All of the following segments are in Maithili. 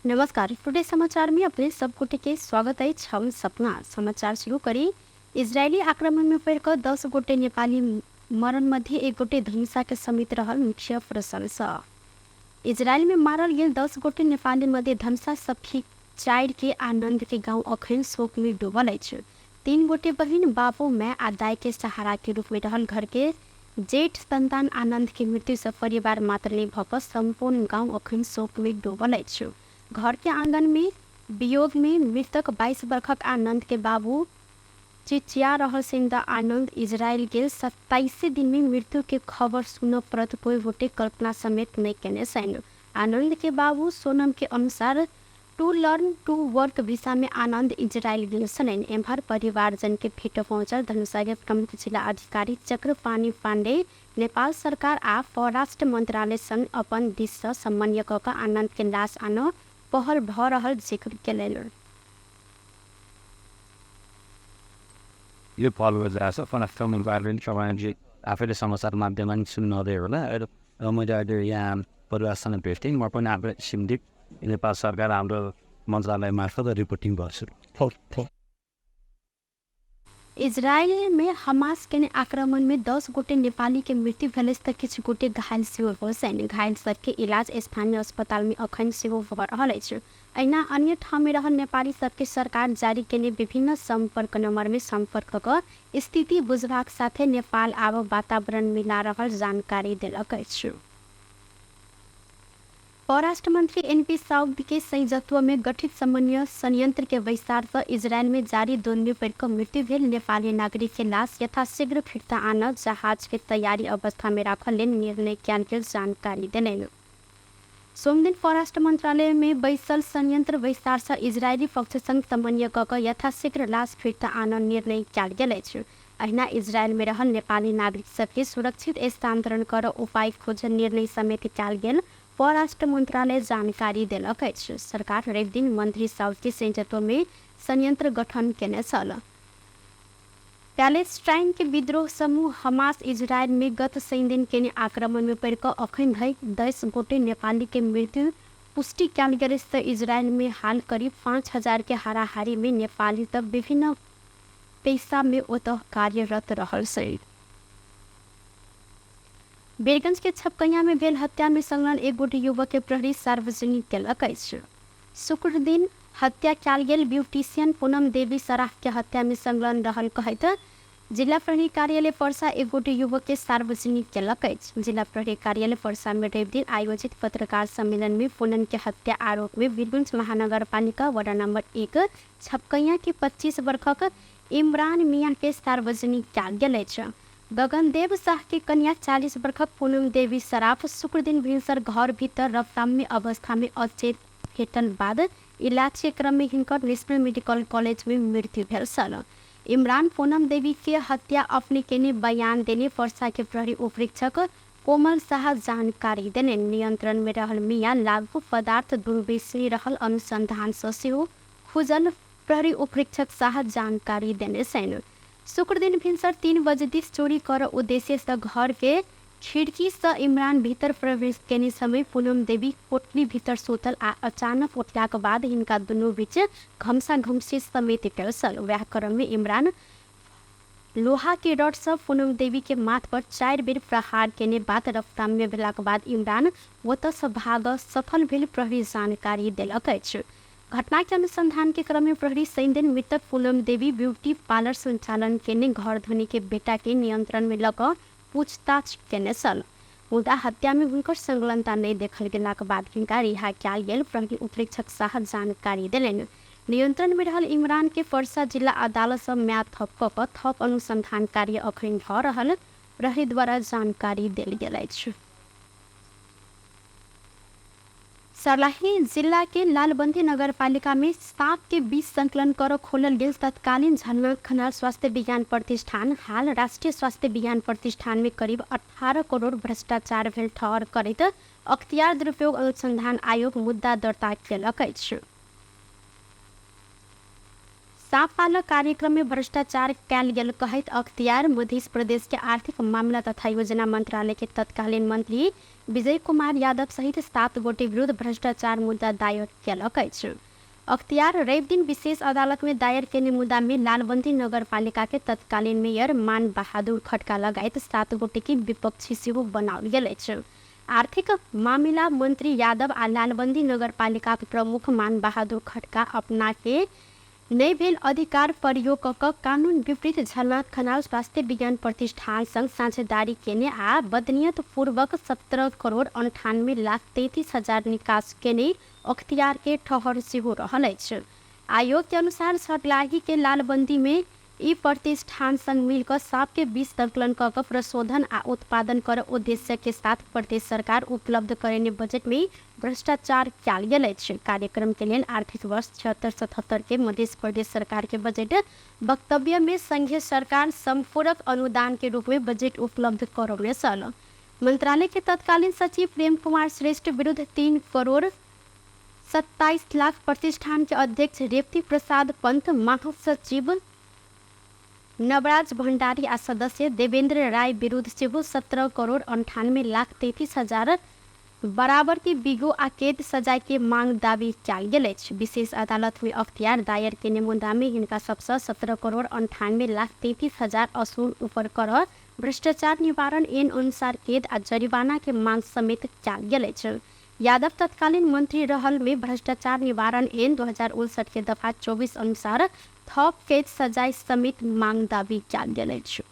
नमस्कार, टुडे समाचार में अपने सब गोटे के स्वागत अछि। हम सपना समाचार शुरू करी। इजरायली आक्रमण में पड़ि कऽ 10 गोटे नेपाली मरण मध्ये एक गोटे धनुषा के समेत रहल मुख्य प्रशंसा। इजरायल में मारल गेल 10 गोटे नेपाली मध्ये धनुषा सखी 4 के आनंद के गांव अखन शोक में डूबल अछि। 3 गोटे बहिन, बाबू, माय आ दाई के सहारा के रूप में रहल घर के जेठ संतान आनंद के मृत्यु से परिवार मात्र नहि भऽ कऽ सम्पूर्ण गांव अखन शोक में डूबल अछि। घर के आंगन में वियोग में मृतक 22 वर्षक आनंद के बाबू चिचिया रहल सिंदा आनंद इजरायल गेल 27 दिन में मृत्यु के खबर सुनऽ पड़त कोई गोटे कल्पना समेत नहि केने छनि। आनंद के बाबू सोनम के अनुसार to learn to work visa में आनंद इजरायल गेल छलनि। एम्हर परिवारजन के भेट पहुंचल धनुषा के प्रमुख जिला अधिकारी चक्रपाणि पांडे नेपाल सरकार आ परराष्ट्र मंत्रालय संग अपन दिस सँ समन्वय कऽ कऽ आनंद के लाश आनऽ पहल भऽ रहल जिक्र केलनि। यो फलो गरिरहेको छ परराष्ट्र मन्त्रालयले। तपाईँले आफैले समाचार माध्यममा पनि सुन्नुहुँदै होला। र मैले अहिले यहाँ परिवारसँग भेटेँ। म पनि आफै सिमडिप नेपाल सरकार हाम्रो मन्त्रालय मार्फत रिपोर्टिङ गर्छु। इजरायल में हमास के आक्रमण में 10 गोटे नेपाली के मृत्यु भेल तऽ किछु गोटे घायल सेहो भेल छनि। घायल सबके इलाज स्थानीय अस्पताल में अखन सेहो भऽ रहल अछि। अहिना अन्य ठाम में रहल नेपाली सबके सरकार जारी केने विभिन्न सम्पर्क नंबर में सम्पर्क कऽ स्थिति बुझबाक साथे नेपाल आब वातावरण मिला रहल जानकारी देलक अछि। परराष्ट्र मंत्री एनपी साउद के संयोजकत्व में गठित समन्वय संयंत्र के बैसार सँ इजरायल में जारी द्वंद्व पड़ि कऽ मृत्यु भेल नेपाली नागरिक के लाश यथाशीघ्र फिर्ता आनऽ जहाज के तैयारी अवस्था में राखऽ लेल निर्णय कयल गेल जानकारी देलनि। सोमदिन परराष्ट्र मंत्रालय में बैसल संयंत्र बैसार सँ इजरायली पक्ष संग समन्वय कऽ कऽ यथाशीघ्र लाश फिर्ता आनऽ निर्णय कयल गेल अछि। अहिना इजरायल में रहल नेपाली नागरिक सबके सुरक्षित स्थानांतरण करऽ उपाय खोजऽ निर्णय समेत कयल गेल परराष्ट्र मंत्रालय जानकारी देलक अछि। सरकार रविदिन मंत्री साउद के संयोजकत्व में संयंत्र गठन केने छल। पैलेस्टाइन के विद्रोह समूह हमास इजरायल में गत शनिदिन केने आक्रमण में पड़ि कऽ अखन धरि 10 गोटे नेपाली के मृत्यु पुष्टि कयल गेल अछि तऽ इजरायल में हाल करीब 5000 के हाराहारी में नेपाली तऽ विभिन्न पेशा में ओतऽ कार्यरत रहल छथि। बीरगंज के छपकैया में भेल हत्या में संलग्न एक गोटे युवक के प्रहरी सार्वजनिक केलक अछि। शुक्र दिन हत्या कयल गेल ब्यूटीशियन पूनम देवी सराफ के हत्या में संलग्न रहल कहैत जिला प्रहरी कार्यालय पर्सा एक गोटे युवक के सार्वजनिक केलक अछि। जिला प्रहरी कार्यालय पर्सा में रवि दिन आयोजित पत्रकार सम्मेलन में पूनम के हत्या आरोप में वीरगंज महानगरपालिका वार्ड नंबर 1 छपकैया के 25 वर्षक इमरान मियाँ के सार्वजनिक कयल गेल अछि। गगनदेव शाह के कन्या 40 वर्षक पूनम देवी सराफ शुक्रदिन भिनसर घर भीतर रक्ताम्य अवस्था में अचेत भेटल बाद इलाज के क्रम में हिनकर नेशनल मेडिकल कॉलेज में मृत्यु भेल छल। इमरान पूनम देवी के हत्या अपने केने बयान देने पर्सा के प्रहरी उपरीक्षक कोमल शाह जानकारी देने। नियंत्रण में रहल मियाँ लागू पदार्थ दुर्व्यसनी रहल अनुसंधान सँ सेहो खुजल प्रहरी उपरीक्षक शाह जानकारी देने छनि। शुक्रदिन भिनसर 3 बजे दिस चोरी कर उद्देश्य सँ घर के खिड़की सँ इमरान भीतर प्रवेश केने समय पूनम देवी कोठली भीतर सुतल आ अचानक उठलाक बाद हिनका दुनू बीच घमसा घमसी समेत भेल छल। वएह क्रम में इमरान लोहा के रड सँ पूनम देवी के माथ पर 4 बेर प्रहार केने बात रफ्ताम्य भेलाक बाद इमरान ओतऽ सँ भागऽ सफल भेल प्रहरी जानकारी देलक अछि। घटना के अनुसंधान के क्रम में प्रहरी शनिदिन मृतक पूनम देवी ब्यूटी पार्लर संचालन केने घर धनी के बेटा के नियंत्रण में लऽ कऽ पूछताछ केने छल। मुदा हत्या में हुनकर संलग्नता नहि देखल गेलाक बाद हिनका रिहा कयल गेल प्रहरी उपरीक्षक शाह जानकारी देलनि। नियंत्रण में रहल इमरान के पर्सा जिला अदालत सँ म्याद थप कऽ कऽ थप अनुसंधान कार्य अखन भऽ रहल प्रहरी द्वारा जानकारी देल गेल अछि। सर्लाही जिला के लालबन्दी नगरपालिका में साँप के बीज संकलन कर खोलल गेल तत्कालीन झलनाथ खनाल स्वास्थ्य विज्ञान प्रतिष्ठान हाल राष्ट्रीय स्वास्थ्य विज्ञान प्रतिष्ठान में करीब 18 करोड़ भ्रष्टाचार भेल ठहर करैत अख्तियार दुरुपयोग अनुसंधान आयोग मुद्दा दर्ता केलक अछि। साँप पालक कार्यक्रम में भ्रष्टाचार कयल गेल कहैत अख्तियार मध्य प्रदेश के आर्थिक मामला तथा योजना मंत्रालय के तत्कालीन मंत्री विजय कुमार यादव सहित 7 गोटे विरुद्ध भ्रष्टाचार मुद्दा दायर केलक अछि। अख्तियार रवि दिन विशेष अदालत में दायर केने मुद्दा में लालबन्दी नगरपालिका के तत्कालीन मेयर मान बहादुर खड्का लगायत 7 गोटे के विपक्षी सेहो बनाओल गेल अछि। आर्थिक मामिला मंत्री यादव आ लालबन्दी नगरपालिका के प्रमुख मान बहादुर खड्का अपना के नहि भेल अधिकार प्रयोग कऽ कऽ कानून विपरीत झलनाथ खनाल स्वास्थ्य विज्ञान प्रतिष्ठान संग साझेदारी केने आ बदनियत पूर्वक 17 करोड़ 98 लाख 33 हजार निकास केने अख्तियार के ठहर सेहो रहल अछि। आयोग के अनुसार सर्लाही के लालबन्दी में ई प्रतिष्ठान संग मिलकर साँप के बीज संकलन कऽ कऽ प्रशोधन आ उत्पादन कर उद्देश्य के साथ प्रदेश सरकार उपलब्ध करेने बजट में भ्रष्टाचार कयल गेल अछि। कार्यक्रम के लेल आर्थिक वर्ष 76-77 के मध्य प्रदेश सरकार के बजट वक्तव्य में संघीय सरकार संपूरक अनुदान के रूप में बजट उपलब्ध करौने छल। मंत्रालय के तत्कालीन सचिव प्रेम कुमार श्रेष्ठ विरुद्ध 3 करोड़ 27 लाख प्रतिष्ठान के अध्यक्ष रेवती प्रसाद पंत, महासचिव नवराज भण्डारी आ सदस्य देवेन्द्र राय विरुद्ध सेहो 17 करोड़ 98 लाख 33 हजार बराबर के बिगो आ कैद सजाय के मांग दावी कयल गेल अछि। विशेष अदालत में अख्तियार दायर केने मुद्दा में हिनका सबसँ 17 करोड़ 98 लाख 33 हजार असूल ऊपर कर भ्रष्टाचार निवारण ऐन अनुसार कैद आ जरिमाना के मांग समेत कयल गेल अछि। यादव तत्कालीन मंत्री रहल में भ्रष्टाचार निवारण ऐन 2059 के दफा 24 अनुसार थप कैद सजाय समेत मांग दावी कयल गेल अछि।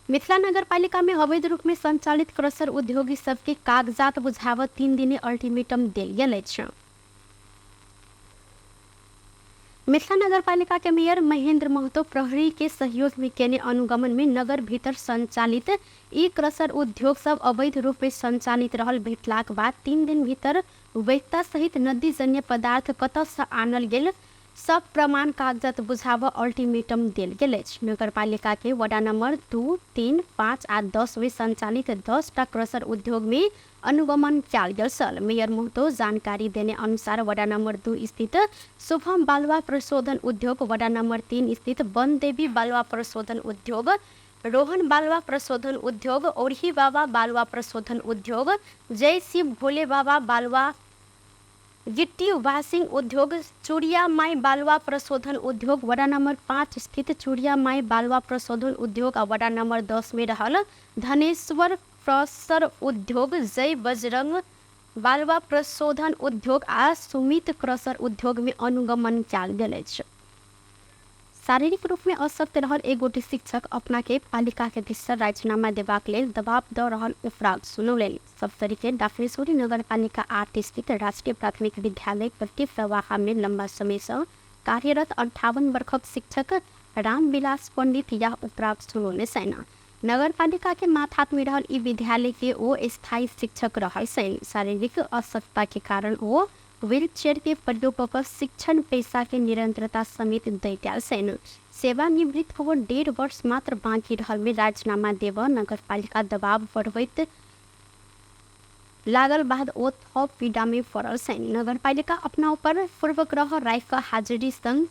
मिथिला नगरपालिका में अवैध रूप में संचालित क्रसर उद्योगी सबके कागजात बुझावत 3 दिने अल्टीमेटम देल गेल अछि। मिथिला नगरपालिका के मेयर महेंद्र महतो प्रहरी के सहयोग में केने अनुगमन में नगर भीतर संचालित ई क्रसर उद्योग सब अवैध रूप में संचालित रहल भेटलाक बाद 3 दिन भीतर वैधता सहित नदी जन्य पदार्थ कतऽ से आनल गेल सब प्रमाण कागजात बुझाव अल्टीमेटम देल गेल अछि। नगरपालिका के वडा नंबर 2, 3, 5 आ 10 में संचालित 10 टा क्रसर उद्योग में अनुगमन कयल गेल छल। मेयर महतो जानकारी देने अनुसार वडा नंबर 2 स्थित शुभम बालुवा प्रशोधन उद्योग, वडा नंबर 3 स्थित बनदेवी बालुवा प्रशोधन उद्योग, रोहन बालुवा प्रशोधन उद्योग, औरही बाबा बालुवा प्रशोधन उद्योग, जय शिव भोले बाबा बालुवा गिट्टी वाशिंग उद्योग, चूड़िया माई बालुवा प्रशोधन उद्योग, वडा नंबर 5 स्थित चूड़िया माई बालुवा प्रशोधन उद्योग आ वडा नंबर 10 में रहल धनेश्वर क्रसर उद्योग, जय बजरंग बालुवा प्रशोधन उद्योग आ सुमित क्रसर उद्योग में अनुगमन कयल गेल अछि। शारीरिक रूप में अशक्त रहल एक गोटे शिक्षक अपना के पालिका के दिस से राजीनामा देबाक लेल दबाव दऽ रहल उपराग सुनौलनि। सप्तरी के डाक्रेश्वरी नगरपालिका 8 स्थित राष्ट्रीय प्राथमिक विद्यालय प्रति प्रवाह में लंबा समय से कार्यरत 58 वर्षक शिक्षक रामविलास पंडित यह उपराग सुनौने छनि। नगरपालिका के माथात में रहल ई विद्यालय के ओ स्थायी शिक्षक रहल छनि। शारीरिक अशक्तता के कारण ओ व्हील चेयर के प्रयोग कऽ शिक्षण पेशा के निरंतरता समेत दैत आयल छनि। सेवानिवृत्त हो 1.5 वर्ष मात्र बाँकी रहल में राजीनामा देब नगरपालिका दबाव बढ़बैत लागल बाद ओ थप पीड़ा में पड़ल छनि। नगरपालिका अपना ऊपर पूर्वग्रह राखि कऽ हाजिरी संग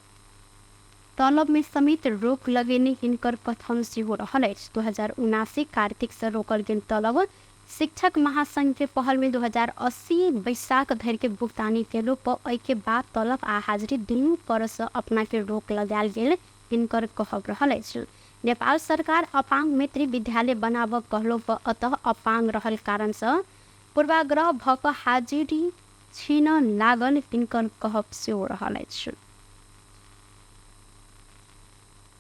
तलब में समेत रोक लगेने हिनकर कथन सेहो रहल अछि। 2079 कार्तिक से रोकल गेल तलब शिक्षक महासंघ के पहल में 2080 बैसाख धरि के भुगतानी केलो पर एहि के बाद तलब आ हाजिरी दुनू कर से अपना के रोक लगायल गेल हिनकर कहब रहल अछि। नेपाल सरकार अपांग मैत्री विद्यालय बनाबऽ कहलो पर अतः अपांग रहल कारण से पूर्वाग्रह भऽ कऽ हाजिरी छीन लागल हिनकर कहब सेहो रहल अछि।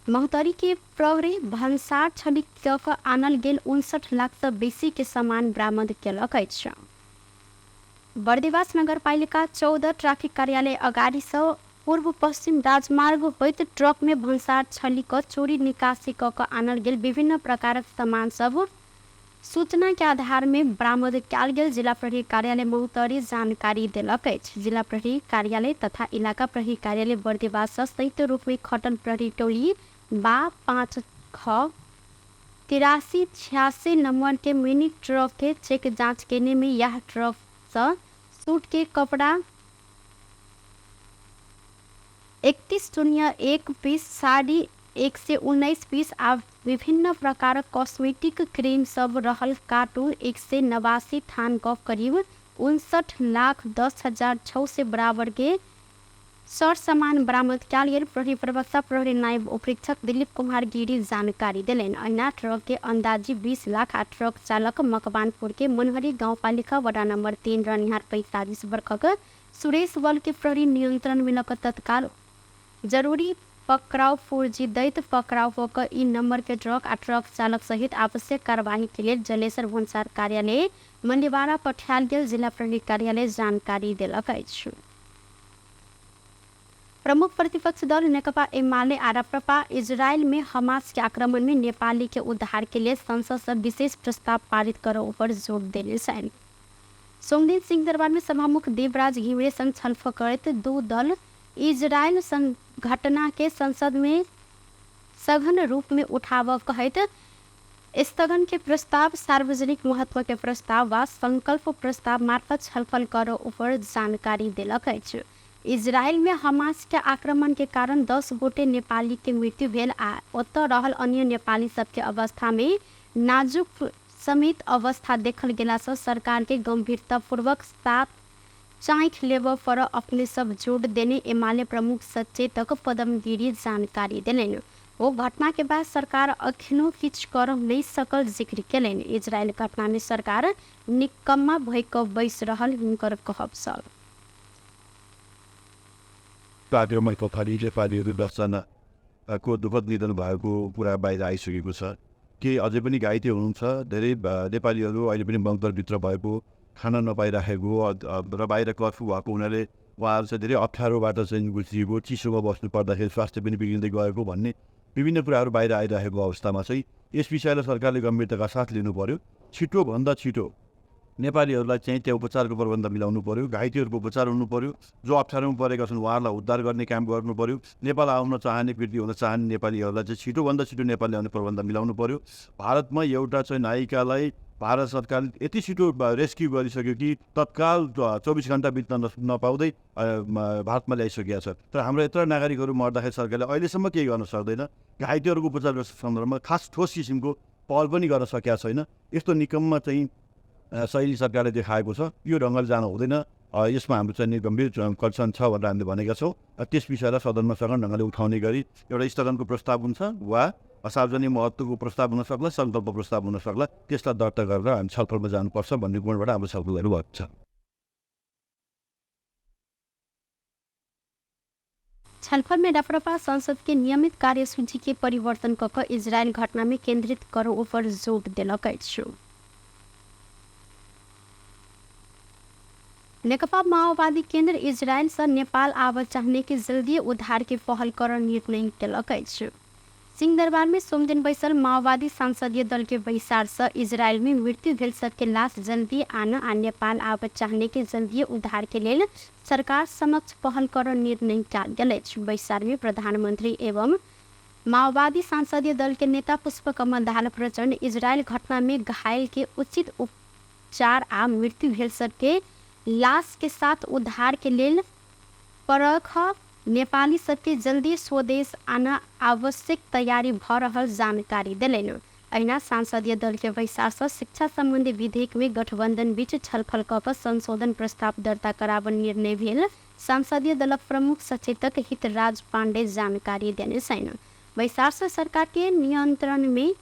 महोत्तरी के प्रहरी भन्सार छली कऽ कऽ आनल गेल 59 लाख सँ बेसी के सामान बरामद केलक अछि। बर्दिवास नगरपालिका 14 ट्राफिक कार्यालय अगाडि सँ पूर्व पश्चिम राजमार्ग होइत ट्रक में भन्सार छली कऽ चोरी निकासी कऽ कऽ आनल गेल विभिन्न प्रकारक सामान सब सूचना के आधार में बरामद कयल गेल जिला प्रहरी कार्यालय महोत्तरी जानकारी देलक अछि। जिला प्रहरी कार्यालय तथा इलाका प्रहरी कार्यालय बर्दिवास सँ संयुक्त रूप में खटल प्रहरी टोली बा 5 ख 83 86 नंबर के मिनी ट्रक के चेक जांच केने में यह ट्रक सँ सूट के कपड़ा 3101 पीस साड़ी, 119 पीस आ विभिन्न प्रकारक कॉस्मेटिक क्रीम सब रहल कार्टून 189 थान क करीब 59,10,600 बराबर के सर सामान बरामद कयल गेल प्रहरी प्रवक्ता प्रहरी नायब उपरीक्षक दिलीप कुमार गिरी जानकारी देलनि। अहिना ट्रक के अंदाजी 20 लाख आ ट्रक चालक मकवानपुर के मनहरी गाउँपालिका वडा नम्बर 3 रहनिहार 45 वर्षक सुरेश बल के प्रहरी नियंत्रण में लऽ कऽ तत्काल जरूरी पकड़ाव पुर्जी दैत पकड़ाव कऽ कऽ ई नंबर के ट्रक आ ट्रक चालक सहित आवश्यक कार्यवाही के लेल जलेसर भन्सार कार्यालय मल्लिवाड़ा पठायल गेल जिला प्रहरी कार्यालय जानकारी देलक अछि। प्रमुख प्रतिपक्ष दल नेकपा एमाले आ राप्रपा इजरायल में हमास के आक्रमण में नेपाली के उद्धार के लिए संसद से विशेष प्रस्ताव पारित करऽ ऊपर जोर देने छनि। सोमदिन सिंहदरबार में सभामुख देवराज घिमिरे संग छलफल करैत दू दल इजरायल घटना के संसद में सघन रूप में उठाबऽ कहैत स्थगन के प्रस्ताव, सार्वजनिक महत्व के प्रस्ताव वा संकल्प प्रस्ताव मार्फत छलफल करऽ ऊपर जानकारी देलक अछि। इजरायल में हमास के आक्रमण के कारण 10 गोटे नेपाली के मृत्यु भेल आ ओतऽ रहल अन्य नेपाली सबके अवस्था में नाजुक समेत अवस्था देखल गेलासँ सरकार के गंभीरतापूर्वक साथ चाँखि लेबऽ पर अपने सब जोड़ देने एमाले प्रमुख सचेतक पदम गिरी जानकारी देलनि। ओ घटना के बाद सरकार अखनो किछु कर नहि सकल जिक्र केलनि। इजरायल घटना में सरकार निकम्मा भइ कऽ बैस रहल हुनकर कहब छल। नेपालीहरू 10 जनाको दुःखद निधन भएको कुरा बाहिर आइसकेको छ। के अझै पनि घाइते हुनुहुन्छ? धेरै नेपालीहरू अहिले पनि बङ्करभित्र भएको, खाना नपाइराखेको र बाहिर कर्फ्यू भएको हुनाले उहाँहरू चाहिँ धेरै अप्ठ्यारोबाट चाहिँ गुज्रिएको, चिसोमा बस्नु पर्दाखेरि स्वास्थ्य पनि बिग्रिँदै गएको भन्ने विभिन्न कुराहरू बाहिर आइरहेको अवस्थामा चाहिँ यस विषयलाई सरकारले गम्भीरताका साथ लिनु पर्यो। छिटोभन्दा छिटो नेपालीहरूलाई चाहिँ त्यहाँ उपचारको प्रबन्ध मिलाउनु पर्यो, घाइतेहरूको उपचार हुनु पर्यो, जो अप्ठ्यारोमा परेका छन् उहाँहरूलाई उद्धार गर्ने काम गर्नु पर्यो, नेपाल आउन चाहने, फिर्ती हुन चाहने नेपालीहरूलाई चाहिँ छिटोभन्दा छिटो नेपाल ल्याउने प्रबन्ध मिलाउनु पर्यो। भारतमा एउटा चाहिँ नायिकालाई भारत सरकारले यति छिटो रेस्क्यु गरिसक्यो कि तत्काल 24 घन्टा बित्न नपाउँदै भारतमा ल्याइसकेको छ। तर हाम्रो यत्र नागरिकहरू मर्दाखेरि सरकारले अहिलेसम्म केही गर्न सक्दैन। घाइतेहरूको उपचारको सन्दर्भमा खास ठोस किसिमको पहल पनि गर्न सकेका छैन। यस्तो निकममा चाहिँ शैली सरकारले देखाएको छ, यो ढङ्गले जानु हुँदैन। यसमा हाम्रो चाहिँ गम्भीर कन्सर्न छ भनेर हामीले भनेका छौँ। त्यस विषयलाई सदनमा सघन ढङ्गले उठाउने गरी एउटा स्थगनको प्रस्ताव हुन्छ वा सार्वजनिक महत्त्वको प्रस्ताव हुन सक्ला, सङ्कल्प प्रस्ताव हुन सक्ला, त्यसलाई दर्ता गरेर हामी छलफलमा जानुपर्छ भन्ने कोणबाट हाम्रो छलफलहरू भएको छ। छलफल में राप्रपा संसद के नियमित कार्यसूची के परिवर्तन कऽ कऽ इजरायल घटना में केंद्रित करऽ ऊपर जोर देलक अछि। नेकपा माओवादी केन्द्र इजरायल से नेपाल आबऽ चाहने के जल्दी उद्धार के पहल करऽ निर्णय केलक अछि। सिंहदरबार में सोमदिन बैसल माओवादी संसदीय दल के बैसार से इजरायल में मृत्यु भेल सबके लाश जल्दी आन आ नेपाल आबऽ चाहने के जल्दी उद्धार के लेल सरकार समक्ष पहल करऽ निर्णय कयल गेल अछि। बैसार में प्रधानमंत्री एवं माओवादी संसदीय दल के नेता पुष्पकमल दाहाल प्रचण्ड इजरायल घटना में घायल के उचित उपचार आ मृत्यु भेल सबके लाश के साथ उद्धार के लेल परख नेपाली सबके जल्दी स्वदेश आना आवश्यक तैयारी भऽ रहल जानकारी देलनि। अहिना संसदीय दल के बैसार से शिक्षा संबंधी विधेयक में गठबंधन बीच छलफल कऽ कऽ संशोधन प्रस्ताव दर्ता कराबऽ निर्णय भेल संसदीय दलक प्रमुख सचेतक हितराज पाण्डे जानकारी देने छनि। बैसार से सरकार के नियंत्रण में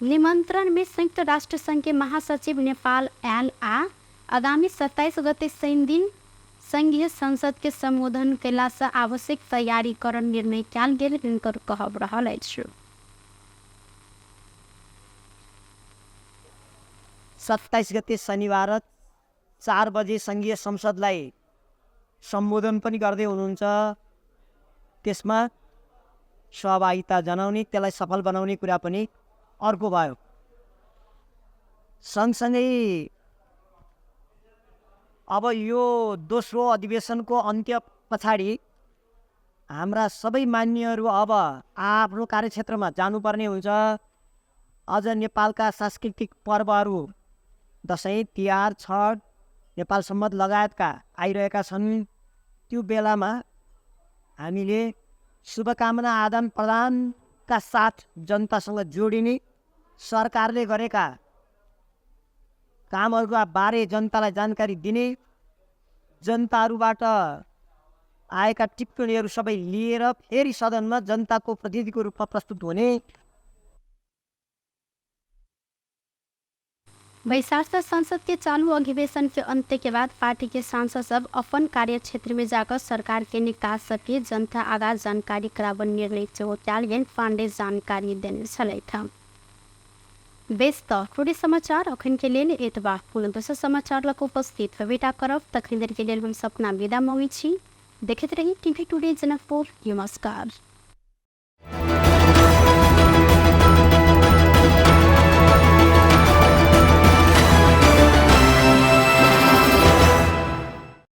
निमंत्रण में संयुक्त राष्ट्र संघ के महासचिव नेपाल आयल आ आगामी 27 गते शनि दिन संघीय संसद के संबोधन कयला से आवश्यक तैयारी करऽ निर्णय कयल गेल हिनकर कहब रहल अछि। 27 गते शनिबार 4 बजे संघीय संसदलाई सम्बोधन पनि गर्दै हुनुहुन्छ। त्यसमा सहभागिता जनाउने, त्यसलाई सफल बनाउने कुरा पनि अर्को भयो। सँगसँगै अब यो दोस्रो अधिवेशनको अन्त्य पछाडि हाम्रा सबै मान्यहरू अब आफ्नो कार्यक्षेत्रमा जानुपर्ने हुन्छ। अझ नेपालका सांस्कृतिक पर्वहरू दसैँ, तिहार, छठ, नेपाल सम्मत लगायतका आइरहेका छन्। त्यो बेलामा हामीले शुभकामना आदान प्रदानका साथ जनतासँग जोडिने, सरकारले गरेका कामहरूका बारे जनतालाई जानकारी दिने, जनताहरूबाट आएका टिप्पणीहरू सबै लिएर फेरि सदनमा जनताको प्रतिनिधिको रूपमा प्रस्तुत हुने। बैसार से संसद के चालू अधिवेशन के अंत्य के बाद पार्टी के सांसद सब अपन कार्य क्षेत्र में जाकर सरकार के निकास सबके जनता आगा जानकारी कराबन निर्णय सेहो कयल गेल पांडे जानकारी देने छलथि। बेस त टुडे समाचार अखन के लेल एतबा। पुनः दोसर समाचार लग उपस्थित होबेटा करब, तखन देर के लेल हम सपना विदा मांगै छी। देखैत रही टीवी टुडे जनकपुर। नमस्कार।